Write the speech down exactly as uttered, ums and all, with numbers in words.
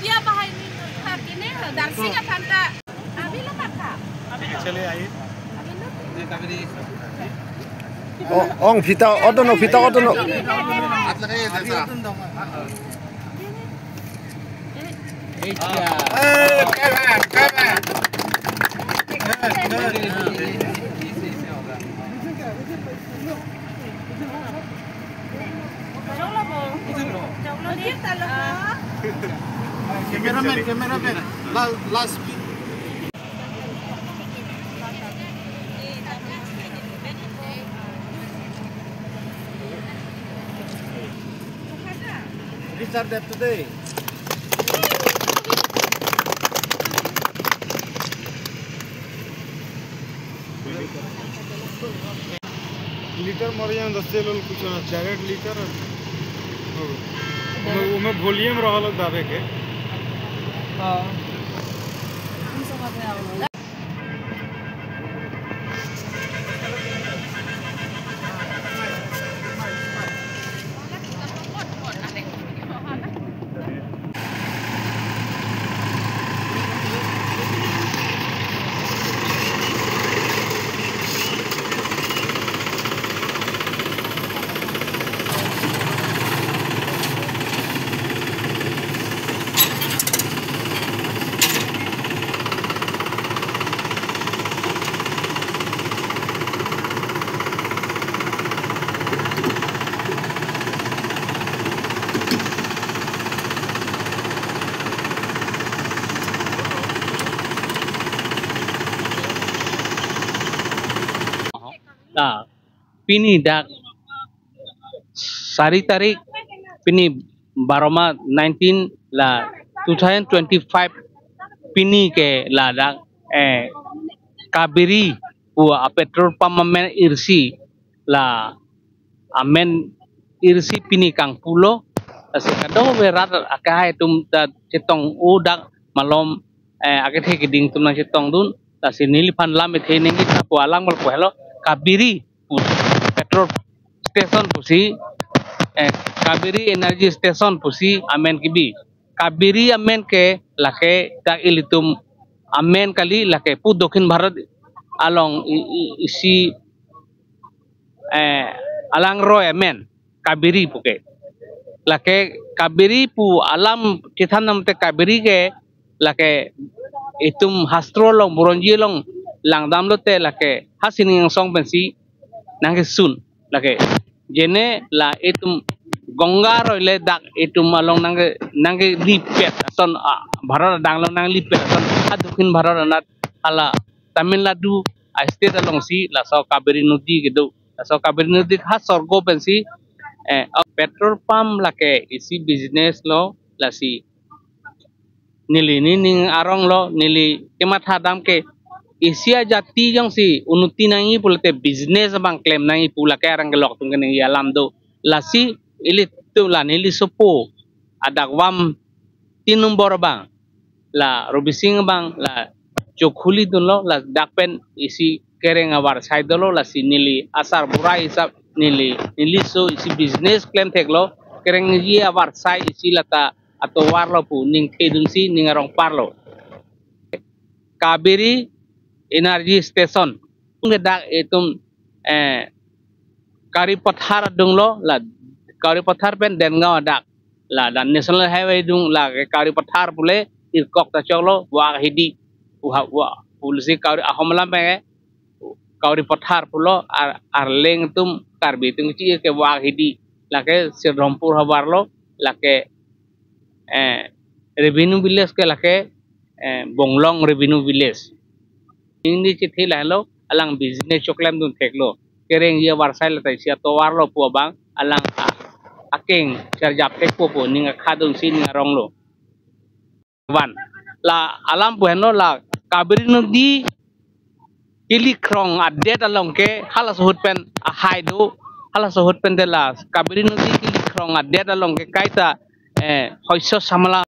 Dia bahai ni, ha, kini, darsing aphan ta. Abi lo maka. Actually, I Oh, ong phita, otono phita, otono. Cameraman, cameraman. La-, last. Richard Deb today. Liter mari yang das sel kuch na, chair liter. Ume, ume volume rahalo dabe ke. हाँ। Ah, pini dak sari tarik, pini baro ma nineteen, la two thousand twenty-five pini ke ladak, eh, Kaveri pu a petrol pump amen irsi, la amen irsi pini kangpulo, lasi kadokave rat akai atum ta chetong-o dak malom, eh, akethe keding atum nangchetongdun, lasi neliphan lam ethe ningje ta pu alang mal pu helo, Kaveri pu petrol station pusi, eh, Kaveri Energy Station pusi amen kebi. Kaveri amen ke lake dak ilitum amen kali, lake pu Dokhin Bharat along i-, i-, isi, eh, alangroi amen Kaveri puke. Lake Kaveri pu alam chethan namte Kaveri ke lake itum hastro along, buronji along langdamlote lake ha sining angsong pensi nangkesun lake. Jene la itum Ganga aroi le dak itum along nangke, nangkelipet ason, ah, Bharat adang along nanglipet ason, ha Dokhin Bharat anat hala Tamil Nadu a state alongsi laso Kaveri Nodi kedo. Laso Kaveri Nodi ha sorgo pensi, eh, petrol pump lake isi business lo, lasi neli nening arong lo, neli kematha dam ke isi ajati jongsi unnoti nangji pulote business abang klem nangji pu lake arang kelok atum keningje alam do. Lasi ilitum la neli sopo adak vam tin nombor abang, la Robising abang la chokhuli dunlo, ladak pen isi kereng avarsai dolo, lasi neli asar burai hisap neli, neli so isi business klem theklo, kerengji avarsai isi lata atovarlo pu ning thedunsi ning arong parlo. Kaveri Energy Station. Dak itum, eh, Kari Pathar adunglo, la Kari Pathar pen Dengaon adak. La dan National Highway adung, la Kari Pathar pule irkok ta choklo, Wak Hidi. Uha, wa, pulisi Kari ahom lam pe, Kari Pathar pulo, ar, arleng atum Karbi atum chi ke Wak Hidi. Lake Sirdhompur havarlo, lake, eh, revenue village ke lake, eh, Bonglong revenue village. Ingni chithi lahelo, alang business choklem dun theklo. Kereng ye varsai latai sia tovar lo pu abang, alang a-, akeng charjap thekpo pu, ning akhadun si ning arong lo. Van. La alam pu henlo la Kabiri Nodi kili krong adet along ke hala suhut pen ahai do, hala suhut pen de la Kabiri Nodi kili krong adet along ke kaita, eh, hoiso samala